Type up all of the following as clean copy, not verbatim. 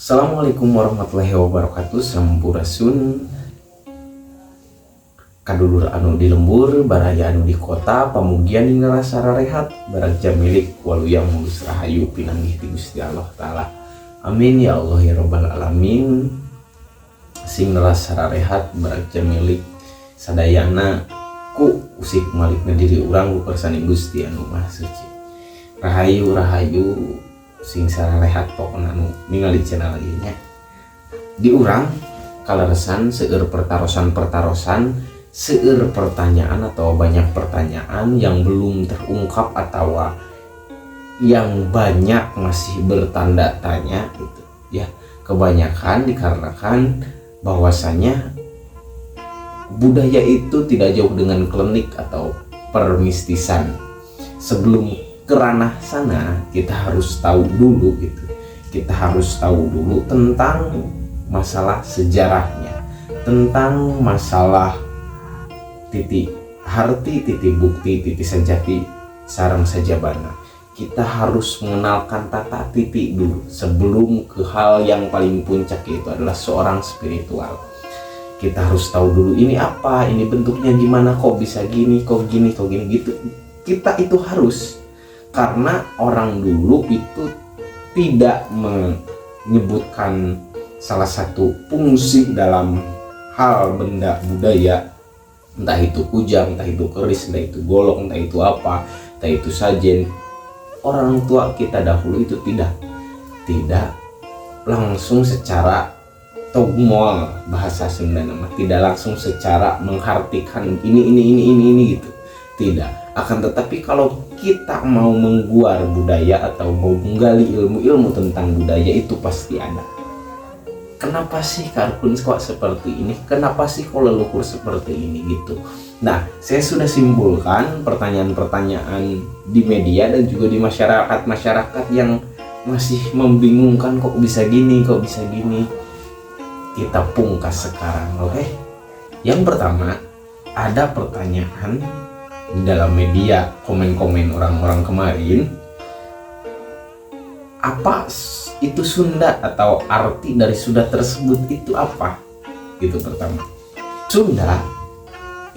Assalamualaikum warahmatullahi wabarakatuh. Sampurasun kadulur anu di lembur, baraya anu di kota. Pamugian ngerasa rehat, baragja milik waluya mulus, rahayu, pinanggih ti Gusti Allah Ta'ala. Amin ya Allah ya Robbal Alamin. Sing ngerasa rehat, baragja milik sadayana, ku usik malikna diri urang, ku kersane Gusti anu Maha Suci. Rahayu, rahayu, sing rehat pokokna anu ningali channel ieu nya. Di urang kaleresan seueur pertarosan-pertarosan, seueur pertanyaan atau banyak pertanyaan yang belum terungkap atau yang banyak masih bertanda tanya gitu ya. Kebanyakan dikarenakan bahwasanya budaya itu tidak jauh dengan klenik atau permistisan. Sebelum ke ranah sana, kita harus tahu dulu gitu, kita harus tahu dulu tentang masalah sejarahnya, tentang masalah titi harti, titi bukti, titi sejati sareng sajabana. Kita harus mengenalkan tata titi dulu sebelum ke hal yang paling puncak, yaitu adalah seorang spiritual. Kita harus tahu dulu ini apa, ini bentuknya gimana, kok bisa gini, kok gini, kok gini gitu. Kita itu harus, karena orang dulu itu tidak menyebutkan salah satu fungsi dalam hal benda budaya, entah itu kujang, entah itu keris, entah itu golok, entah itu apa, entah itu sajen. Orang tua kita dahulu itu tidak tidak langsung secara togmol, bahasa Sunda nama, tidak langsung secara menghartikan ini ini gitu, tidak. Akan tetapi kalau kita mau mengguar budaya atau mau menggali ilmu-ilmu tentang budaya, itu pasti ada. Kenapa sih karkun kok seperti ini, kenapa sih kok leluhur seperti ini gitu. Nah, saya sudah simpulkan pertanyaan-pertanyaan di media dan juga di masyarakat-masyarakat yang masih membingungkan, kok bisa gini, kok bisa gini, kita pungkas sekarang, oke? Yang pertama, ada pertanyaan di dalam media, komen-komen orang-orang kemarin, apa itu Sunda atau arti dari Sunda tersebut itu apa? Itu pertama. Sunda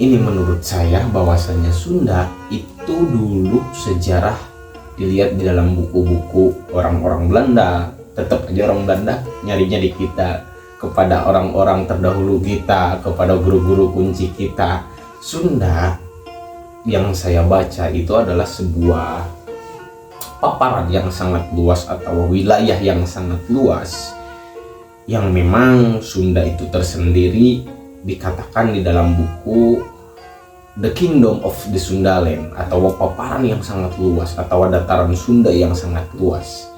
ini menurut saya bahwasanya Sunda itu dulu sejarah dilihat di dalam buku-buku orang-orang Belanda, tetap aja orang Belanda nyarinya di kita, kepada orang-orang terdahulu kita, kepada guru-guru kunci kita. Sunda yang saya baca itu adalah sebuah paparan yang sangat luas atau wilayah yang sangat luas, yang memang Sunda itu tersendiri dikatakan di dalam buku The Kingdom of the Sundaland atau paparan yang sangat luas atau dataran Sunda yang sangat luas.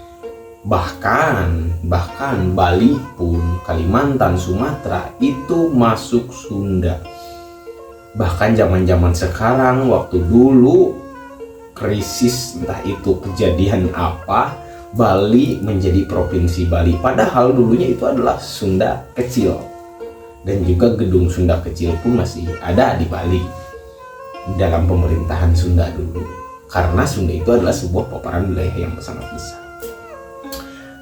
Bahkan bahkan Bali pun, Kalimantan, Sumatera itu masuk Sunda. Bahkan zaman-zaman sekarang, waktu dulu krisis, entah itu kejadian apa, Bali menjadi provinsi Bali, padahal dulunya itu adalah Sunda kecil. Dan juga gedung Sunda kecil pun masih ada di Bali dalam pemerintahan Sunda dulu, karena Sunda itu adalah sebuah paparan wilayah yang sangat besar.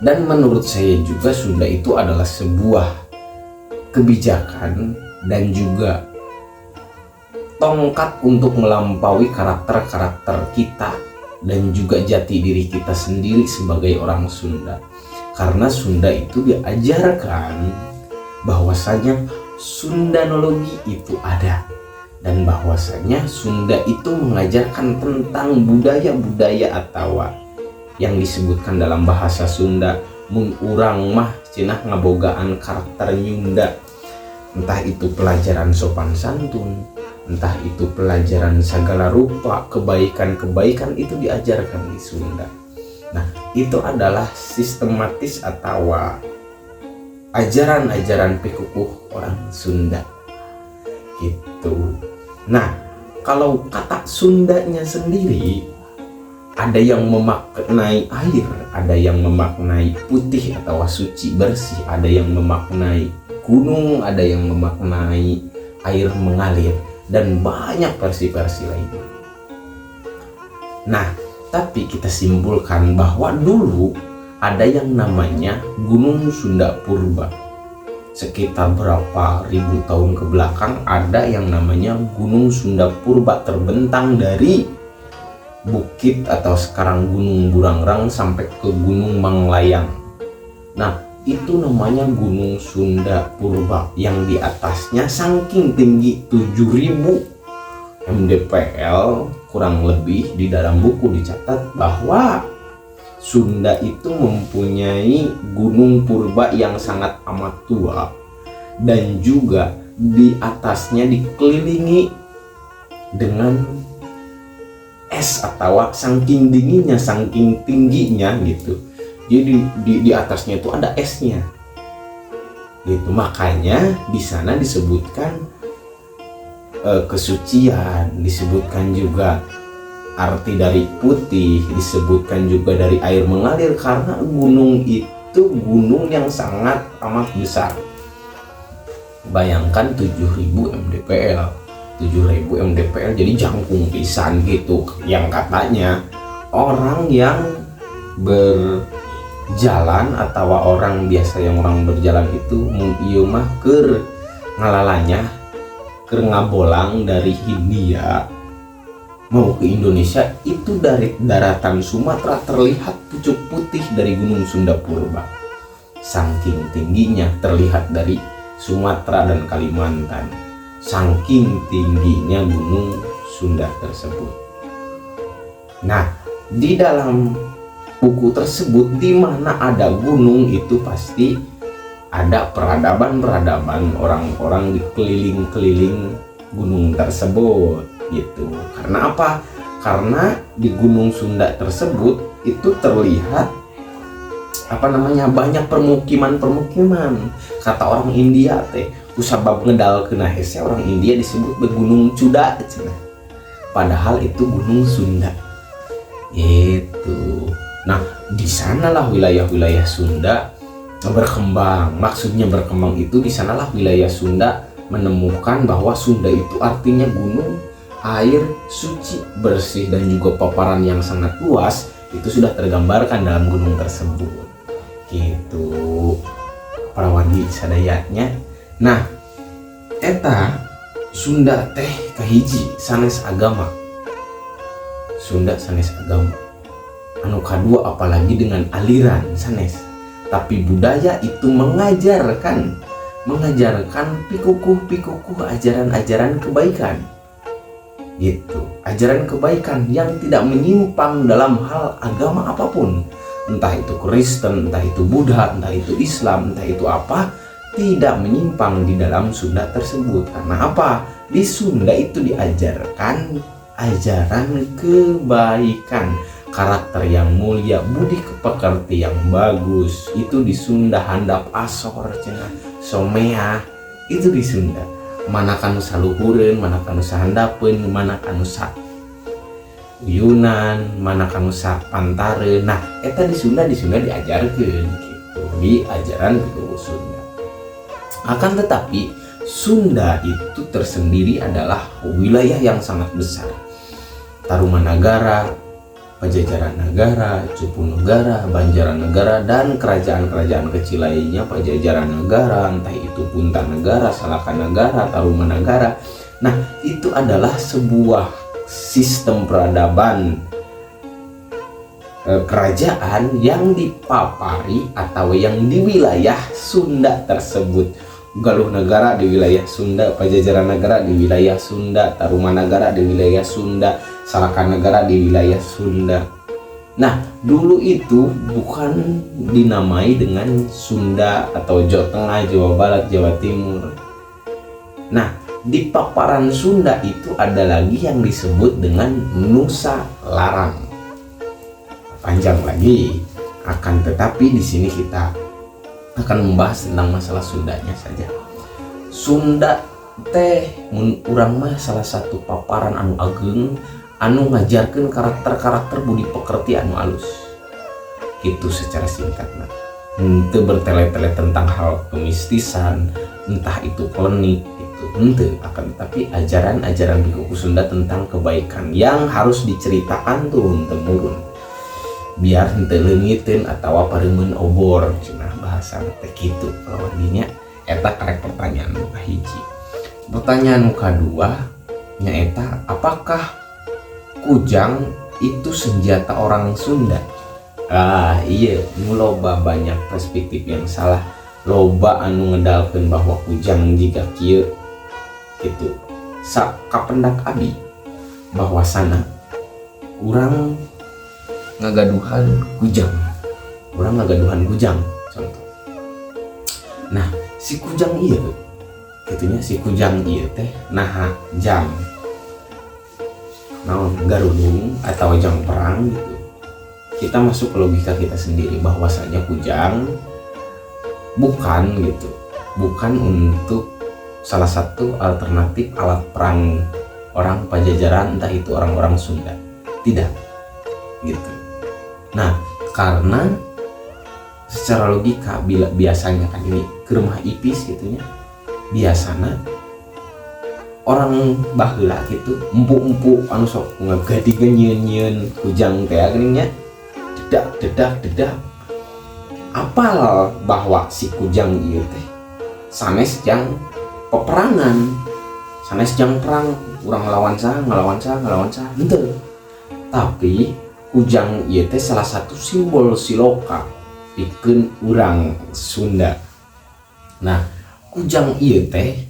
Dan menurut saya juga Sunda itu adalah sebuah kebijakan dan juga tongkat untuk melampaui karakter-karakter kita dan juga jati diri kita sendiri sebagai orang Sunda. Karena Sunda itu diajarkan bahwasanya Sundanologi itu ada dan bahwasanya Sunda itu mengajarkan tentang budaya-budaya atau yang disebutkan dalam bahasa Sunda, mun urang mah cenah ngabogaan karakter Nyunda, entah itu pelajaran sopan santun, entah itu pelajaran segala rupa kebaikan-kebaikan itu diajarkan di Sunda. Nah, itu adalah sistematis atau ajaran-ajaran pikukuh orang Sunda gitu. Nah, kalau kata Sundanya sendiri ada yang memaknai air, ada yang memaknai putih atau suci bersih, ada yang memaknai gunung, ada yang memaknai air mengalir, dan banyak versi-versi lainnya. Nah, tapi kita simpulkan bahwa dulu Ada yang namanya Gunung Sunda Purba. Sekitar berapa ribu tahun ke belakang ada yang namanya Gunung Sunda Purba, terbentang dari bukit atau sekarang Gunung Burangrang sampai ke Gunung Manglayang. Nah, itu namanya Gunung Sunda Purba yang di atasnya saking tinggi 7000 mdpl kurang lebih. Di dalam buku dicatat bahwa Sunda itu mempunyai gunung purba yang sangat amat tua dan juga di atasnya dikelilingi dengan es atau saking dinginnya, saking tingginya gitu. Jadi di atasnya itu ada esnya. Gitu. Makanya di sana disebutkan kesucian, disebutkan juga arti dari putih, disebutkan juga dari air mengalir karena gunung itu gunung yang sangat amat besar. Bayangkan 7000 mdpl. 7000 mdpl, jadi jangkung pisan gitu, yang katanya orang yang berjalan atau orang biasa yang orang berjalan itu mun ieu mah keur ngalalanya, keur ngabolang dari Hindia mau ke Indonesia itu, dari daratan Sumatera terlihat pucuk putih dari Gunung Sunda Purba. Saking tingginya terlihat dari Sumatera dan Kalimantan. Saking tingginya Gunung Sunda tersebut. Nah, di dalam buku tersebut, di mana ada gunung itu pasti ada peradaban-peradaban orang-orang di keliling-keliling gunung tersebut gitu. Karena apa? Karena di Gunung Sunda tersebut itu terlihat apa namanya, banyak permukiman-permukiman. Kata orang India teh kusabab ngedalkeun hese, orang India disebut Gunung Cuda cenah. Padahal itu Gunung Sunda. Itu. Nah, di sanalah wilayah-wilayah Sunda berkembang. Maksudnya berkembang itu di sanalah wilayah Sunda menemukan bahwa Sunda itu artinya gunung, air, suci, bersih, dan juga paparan yang sangat luas itu sudah tergambarkan dalam gunung tersebut. Gitu. Para wargi sadayanya. Nah, eta Sunda teh kahiji sanes agama. Sunda sanes agama. Anu kadua, apalagi dengan aliran sanes. Tapi budaya itu mengajarkan mengajarkan pikukuh-pikukuh, ajaran-ajaran kebaikan gitu, ajaran kebaikan yang tidak menyimpang dalam hal agama apapun, entah itu Kristen, entah itu Buddha, entah itu Islam, entah itu apa, tidak menyimpang di dalam Sunda tersebut. Karena apa? Di Sunda itu diajarkan ajaran kebaikan, karakter yang mulia, budi pekerti yang bagus itu di Sunda. Handap asor cenah, someah itu di Sunda. Mana ka nu saluhureun, mana ka nu sahandapeun, mana ka nu sauyunan, mana ka nu sapantareun. Nah, eta di Sunda, di Sunda diajarkeun gitu, di ajaran itu Sunda. Akan tetapi Sunda itu tersendiri adalah wilayah yang sangat besar. Tarumanagara, Pajajaran Negara, Cupu Negara, Banjaran Negara, dan kerajaan-kerajaan kecil lainnya, Pajajaran Negara, entah itu Punta Negara, Salaka Negara, Tarumanagara. Nah, itu adalah sebuah sistem peradaban kerajaan yang dipapari atau yang di wilayah Sunda tersebut. Galuh Negara di wilayah Sunda, Pajajaran Negara di wilayah Sunda, Tarumanagara di wilayah Sunda, Salaka Negara di wilayah Sunda. Nah, dulu itu bukan dinamai dengan Sunda atau Jawa Tengah, Jawa Barat, Jawa Timur. Nah, di paparan Sunda itu ada lagi yang disebut dengan Nusa Larang. Panjang lagi, akan tetapi di sini kita akan membahas tentang masalah Sundanya saja. Sunda teh mun urang mah salah satu paparan anu ageng anu ngajarkan karakter-karakter budi pekerti anu alus gitu secara singkat. Nah, henteu bertele-tele tentang hal kemistisan, entah itu klenik itu henteu, akan tetapi ajaran-ajaran pikukuh Sunda tentang kebaikan yang harus diceritakan turun temurun. Biar henteu leungiteun atawa pareumeun obor cenah, bahasa teh kitu palawarginya. Eta karek pertanyaan nu kahiji. Pertanyaan nu kadua nyaeta, apakah kujang itu senjata orang Sunda? Ah iya, nu loba banyak perspektif yang salah, loba anu ngedalkeun bahwa kujang jiga kieu gitu. Sakapendak abi bahwasana urang ngagaduhan kujang, urang ngagaduhan kujang contoh. Nah, si kujang iya gitunya, si kujang iya teh nah jang naon, garudung atau jang perang gitu. Kita masuk ke logika kita sendiri bahwasanya kujang bukan gitu, bukan untuk salah satu alternatif alat perang orang Pajajaran, entah itu orang-orang Sunda, tidak gitu. Nah, karena secara logika bila biasanya kan ini ke rumah ipis gitunya, biasanya orang baheula gitu, empu-empu anu sok ngagadigkeun nyieun-nyieun kujang teh geuning nya, dedak dedak dedak, apal bahwa si kujang ieu teh sanes jang peperangan, sanes jang perang, urang ngelawan saha, ngelawan saha, ngelawan saha, henteu. Tapi kujang ieu teh salah satu simbol siloka pikeun urang Sunda. Nah, kujang ieu teh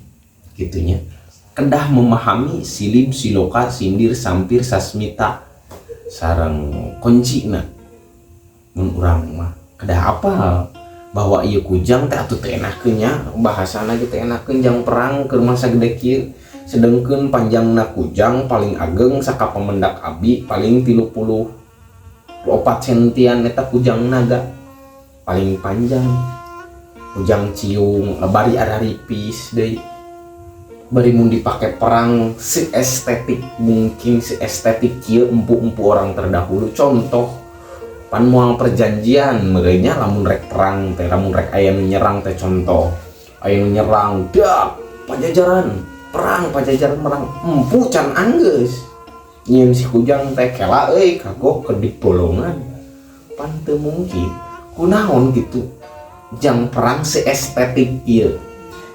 gitunya kedah memahami silib, siloka, sindir, sampir, sasmita sareng kuncina. Mun urang mah kedah apal bahwa ieu kujang teh atuh teu enakeun nya, bahasana ge teu enakeun jang perang keur masa gede kieu. Sedengkeun panjangna kujang paling ageng sakapamendak abi paling 34 sentian. Eta kujang naga paling panjang, kujang ciung bari araripis deui, bari mun dipake perang seestetik mungkin, seestetik kieu empu-empu orang terdahulu contoh pan moal perjanjian merenya. Lamun rek perang teh, lamun rek aya nu nyerang teh, contoh aya nu nyerang dak Pajajaran, perang Pajajaran perang, empu can anggeus nyieun si kujang teh, kela euy, kagok ke di bolongan, pan teu mungkin. Kunaon gitu jang perang seestetik kieu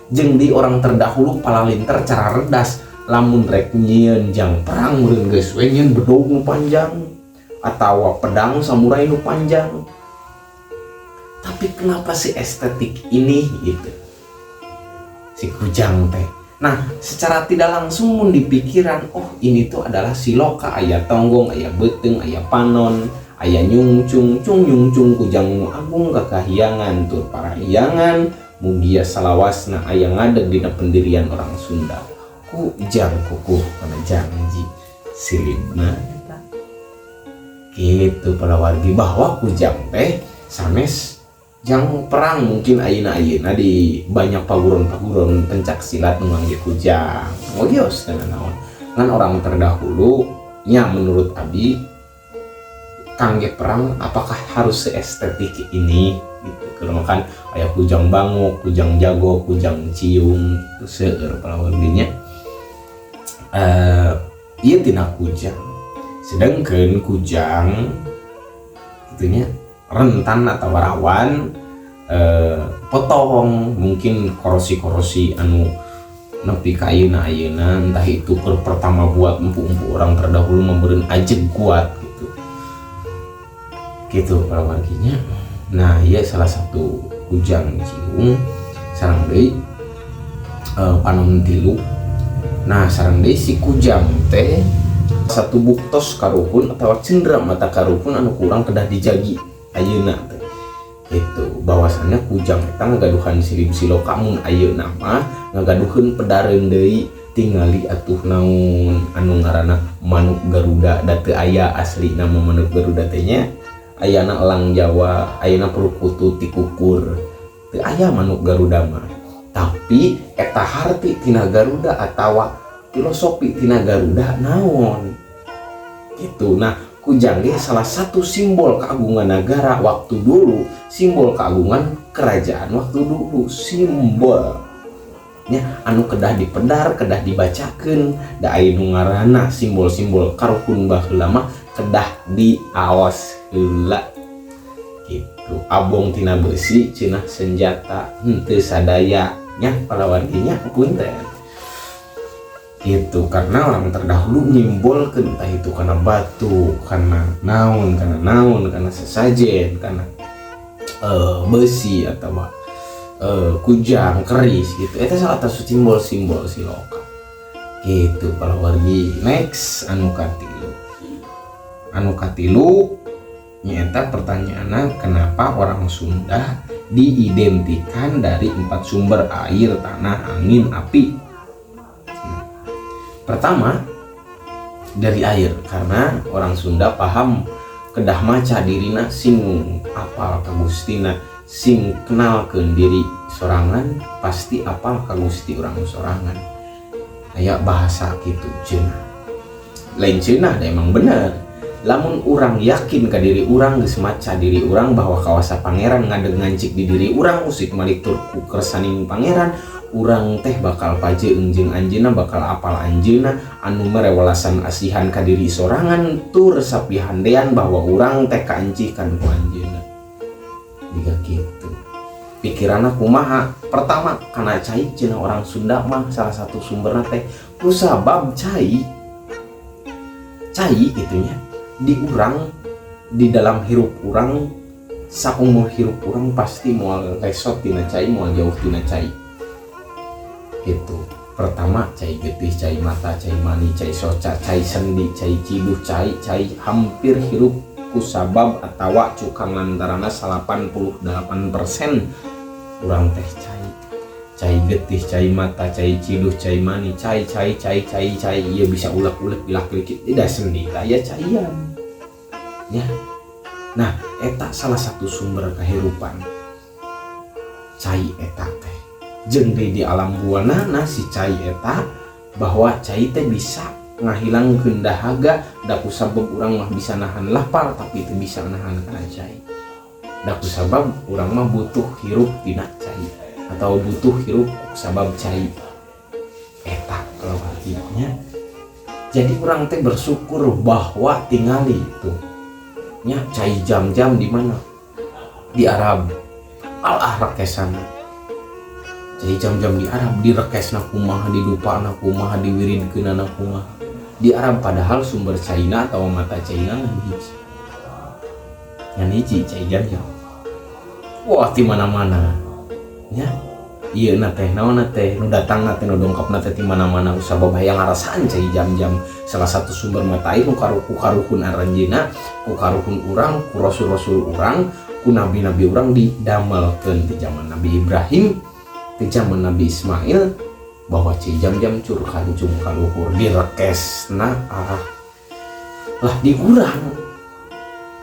jeung di orang terdahulu palalinter cara redas lamun rek nyieun jang perang meureun geus we nyieun bedog nu panjang atau pedang samurai nu panjang. Tapi kenapa si estetik ini gitu si kujang teh? Nah, secara tidak langsung mun dipikiran, oh ini tuh adalah siloka, aya tonggong, aya beuteung, aya panon, aya nyungcung cung nyungcung kujang nu agung kakahyangan tur parahyangan, mugia salawasna aya ngadeg dina pendirian orang Sunda. Kujang kukuh kana janji silibna eta gitu palawargi, bahwa kujang teh sanes jang perang. Mungkin ayeuna ayeuna di banyak paguron-paguron pencak silat nu ngangge kujang, oh geus teu naon. Ngan orang terdahulu nya, menurut abi kangge perang apakah harus seestetik ini gitu? Karena kan aya kujang bangok, kujang jago, kujang ciung itu seueur palawarginya. Ieu tina kujang. Sedangkan kujang gitunya rentan atau rawan potong, mungkin korosi-korosi anu nepi ka ayeuna ayeuna, entah itu keur pertama buat empu-empu orang terdahulu memberi ajeg kuat gitu gitu palawarginya. Nah iya, salah satu kujang ciung sareng deui panon tilu. Nah, sareng deui si kujang teh satu buktos karuhun atau cendera mata karuhun anu kurang kedah dijagi ayeuna teh itu, bahwasannya kujang eta ngagaduhan silib siloka. Mun ayeuna mah ngagaduheun pedareun deui, tingali atuh naon anu ngaranna manuk Garuda da teu aya asli nama manuk Garuda teh nya. Ayana elang Jawa, ayana perkutu tikukur, teu aya manuk Garuda mah. Tapi eta harti tina Garuda atawa filosofi tina Garuda naon gitu. Nah, kujang ge salah satu simbol keagungan negara waktu dulu, simbol keagungan kerajaan waktu dulu, simbol nya anu kedah dipedar, kedah dibacakeun, da aya nu ngaranna simbol-simbol karuhun baheula mah kedah diaoskeun. Heula gitu, abong tina besi cenah senjata henteu sadaya nya, palawarginya, punten gitu, karena orang terdahulu nyimbolkeun entah itu karena batu, karena naon, karena naon, karena sesajen, karena besi atau kujang, keris gitu. Itu salah satu simbol-simbol siloka gitu, palawargi. Next, anu katilu, anu katilu nyaeta pertanyaannya, kenapa orang Sunda diidentikan dari empat sumber air, tanah, angin, api? Pertama dari air, karena orang Sunda paham kedah maca dirina, sing apal ka Gustina, sing kenalkeun diri sorangan, pasti apal ka Gusti urang sorangan. Aya bahasa gitu cenah, lain cenah da emang bener, lamun urang yakin ke diri urang, geus maca diri urang bahwa kawasa Pangeran ngadeg ngancik di diri urang, usik malik tur ku kersaning Pangeran, urang teh bakal paje jeung anjeunna, bakal apal anjeunna anu mere welasan asihan ka diri sorangan, tur sapihandean bahwa urang teh kaancihkan ku anjeunna. Jika gitu pikiranna kumaha? Pertama karena cai cenah. Orang Sunda mah salah satu sumberna teh kusabab cai. Cai itunya di urang, di dalam hirup urang, saumur hirup urang pasti moal lesot tina cai, moal jauh tina cai gitu. Pertama cai getih, cai mata, cai mani, cai soca, cai sendi, cai ciduh, cai cai hampir hirup kusabab atawa cukang lantarana 88% urang teh cai. Cai getih, cai mata, cai ciduh, cai mani, cai cai cai cai cai. Iya, bisa ulek-ulek, bilak-bilik, tidak sendi ya caian ya. Nah, eta salah satu sumber kehidupan, cai eta teh. Jeung di alam buana, nah, si cai eta bahwa cai teh bisa ngahilangkeun dahaga, da kusabab urang mah bisa nahan lapar tapi itu bisa nahan kana cai, da kusabab urang mah butuh hirup tina cai atau butuh hirup sabab cai eta kalau artinya. Jadi urang teh bersyukur bahwa tingali itu nya cai jam-jam di mana, di Arab. Alah, rekesana cai jam-jam di Arab direkesna kumaha, didupana kumaha, diwiridkeunana kumaha di Arab, padahal sumber caina atau mata caina ngan hiji, ngan hiji, cai jam-jam. Wah, di mana-mana nya. Iya na teh naon na teh nu datang na teh, nu dongkap na teh di mana-mana, sabab hayang ngarasaan cai jam-jam, salah satu sumber mata air nu ku karuhun aranjeuna, ku karuhun urang, ku rasul-rasul urang, ku nabi-nabi urang didamelkeun di zaman Nabi Ibrahim, di zaman Nabi Ismail, bahwa cai jam-jam cur kancung kaluhur direkesna. Ah lah, di urang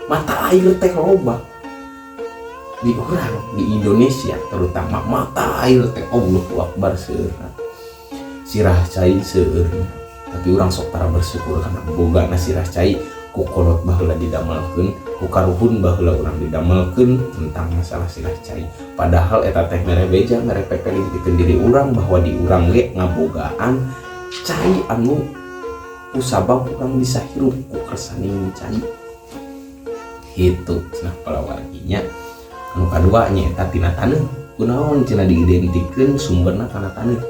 mata air teh loba. Di urang di Indonesia terutama mata air teh Allahu Akbar seueur, sirah cai seueur, tapi urang sok tara bersyukur karena boga na sirah cai ku kolot baheula didamelkeun, ku karuhun baheula urang didamelkeun tentang masalah sirah cai. Padahal eta teh mere beja, mere pepeling pikeun diri urang bahwa di urang ge ngabogaan cai anu kusabab urang bisa hirup ku kersaning cai itu. Nah, palawarginya, anu kadua nya eta tina taneuh. Kunaon cenah diidentikeun sumberna kana taneuh?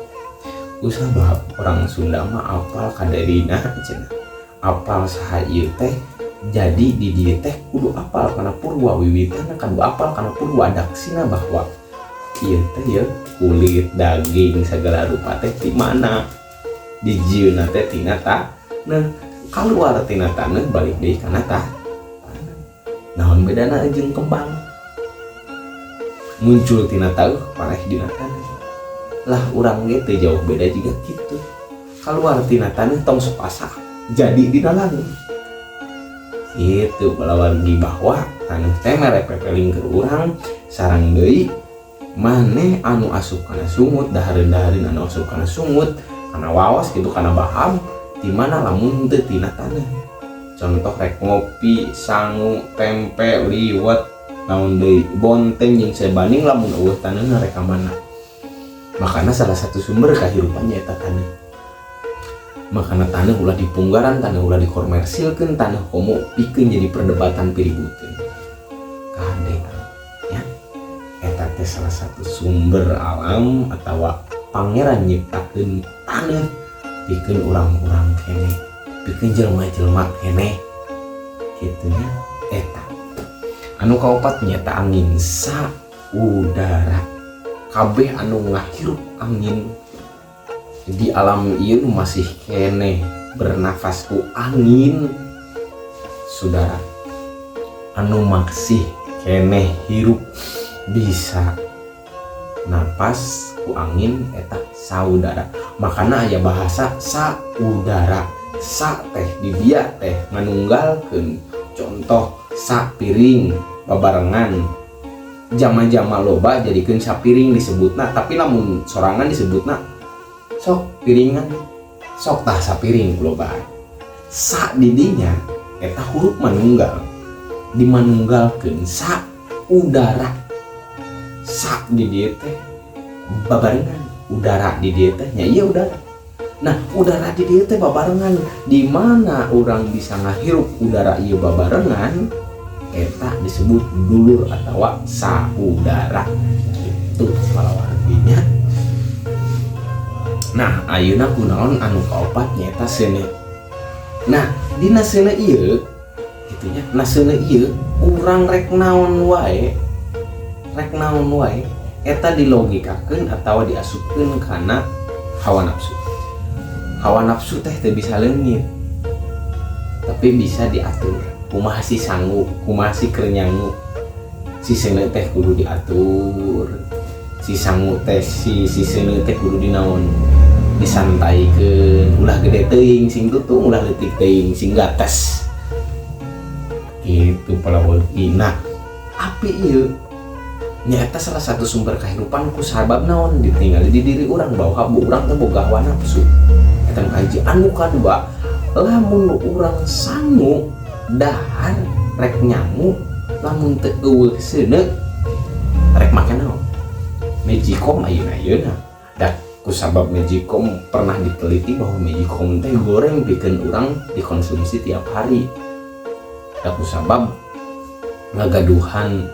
Kusabab orang Sunda mah apal kadirina cenah, apal saha ieu teh. Jadi di dieu teh kudu apal kana purwa wiwitana, kudu apal kana purwa daksina, bahwa ieu teh ya kulit, daging, segala rupa teh di mana dijieunna teh tina taneuh, keluar tina taneuh, balik deui kana taneuh. Naon bedana jeung kembang? Muncul tina teuh, pareh dina taneuh. Lah, urang ge teu jauh beda juga gitu, keluar tina taneuh, tong sok asa jadi dina langit gitu, palawargi, bahwa taneuh teh mere pepeling ke urang. Sarang deui maneh anu asup kana sungut, dahareun-dahareun anu asup kana sungut, kana waos gitu, kana baham, di mana lamun teu tina taneuh? Contoh rek ngopi, sangu, tempe, liwet, naon deui, bonteng jeung sebanding, lamun euweuh taneuhna rek ka mana? Makana salah satu sumber kehidupannya eta taneuh. Makana tanah ulah dipunggaran, tanah ulah dikomersilkeun, tanah komo pikeun jadi perdebatan, piributeun. Kade ya, eta teh salah satu sumber alam atau Pangeran nyiptakeun tanah pikeun urang-urang keneh, pikeun jelema-jelema keneh kitu nya. Eta anu kaopat nyata angin, sa udara. Kabeh anu ngahirup angin di alam ieu nu masih keneh bernafas ku angin saudara, anu masih keneh hirup bisa napas ku angin, eta saudara. Makana aya bahasa saudara. Sa teh di dia teh manunggalkeun. Contoh, sa piring babarengan, jama-jama loba jadikeun sapiring disebutna, tapi lamun sorangan disebutna sok piringan, sok tah sapiring loba. Sa didinya eta huruf manunggal, dimanunggalkeun. Sa udara, sa di dieu teh babarengan, udara di dieu teh nya iya udara. Nah, udara di dieu teh babarengan, di mana orang bisa ngahirup udara ieu babarengan, eta disebut dulur atau saudara gitu palawarginya. Nah, ayeuna kunaon anu kaopat nyaeta seuneu. Nah, dina seuneu ieu kitu nya. Nah, seuneu ieu urang rek naon wae, rek naon wae eta dilogikakeun atau diasupkeun kana hawa nafsu. Hawa nafsu teh teu bisa leungit, tapi bisa diatur. Kumaha si sangu, kumaha si keur nyangu, si seuneu teh kudu diatur. Si sangu teh, si seuneu teh kudu dinaon, disantaikeun, ulah gede teuing sing tutung, ulah leutik teuing sing gates gitu palawargi. Nah, api ieu nyaeta salah satu sumber kehidupan. Ku sabab naon? Ditinggali di diri urang bahwa bu urang teh boga hawa nafsu. Eta nu kahiji. Anu kadua, lamun urang sangu dahar rek nyangu, lamun teu euweuh seuneu rek make naon? Magicom ayeuna ayeuna da kusabab Magicom pernah diteliti bahwa Magicom teh goreng pikeun urang dikonsumsi tiap hari, da kusabab ngagaduhan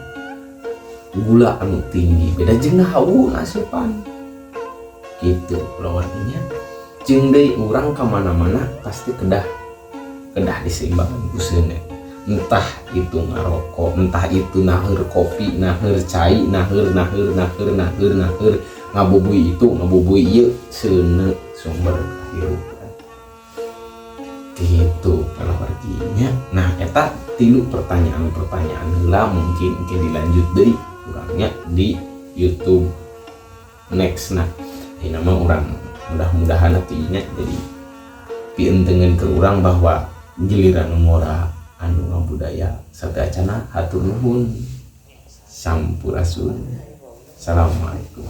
gula anu tinggi, beda jeung hawu ngasupan gitu artinya. Jeung deui urang kamana-mana pasti kedah kedah diseimbangkan ku seuneu, entah itu ngarokok, entah itu naheur kopi, naheur cai, naheur naheur naheur naheur naheur, ngabubui itu, ngabubui ieu, seuneu sumber kehidupan gitu kalau artinya. Nah, eta tilu pertanyaan-pertanyaan heula. Mungkin mungkin dilanjut deui urangnya di YouTube next. Nah, ini nama urang mudah-mudahan artinya jadi pientengan ke urang bahwa giliran ngora anu ngabudaya sateuacana. Hatur nuhun, sampurasun, assalamualaikum.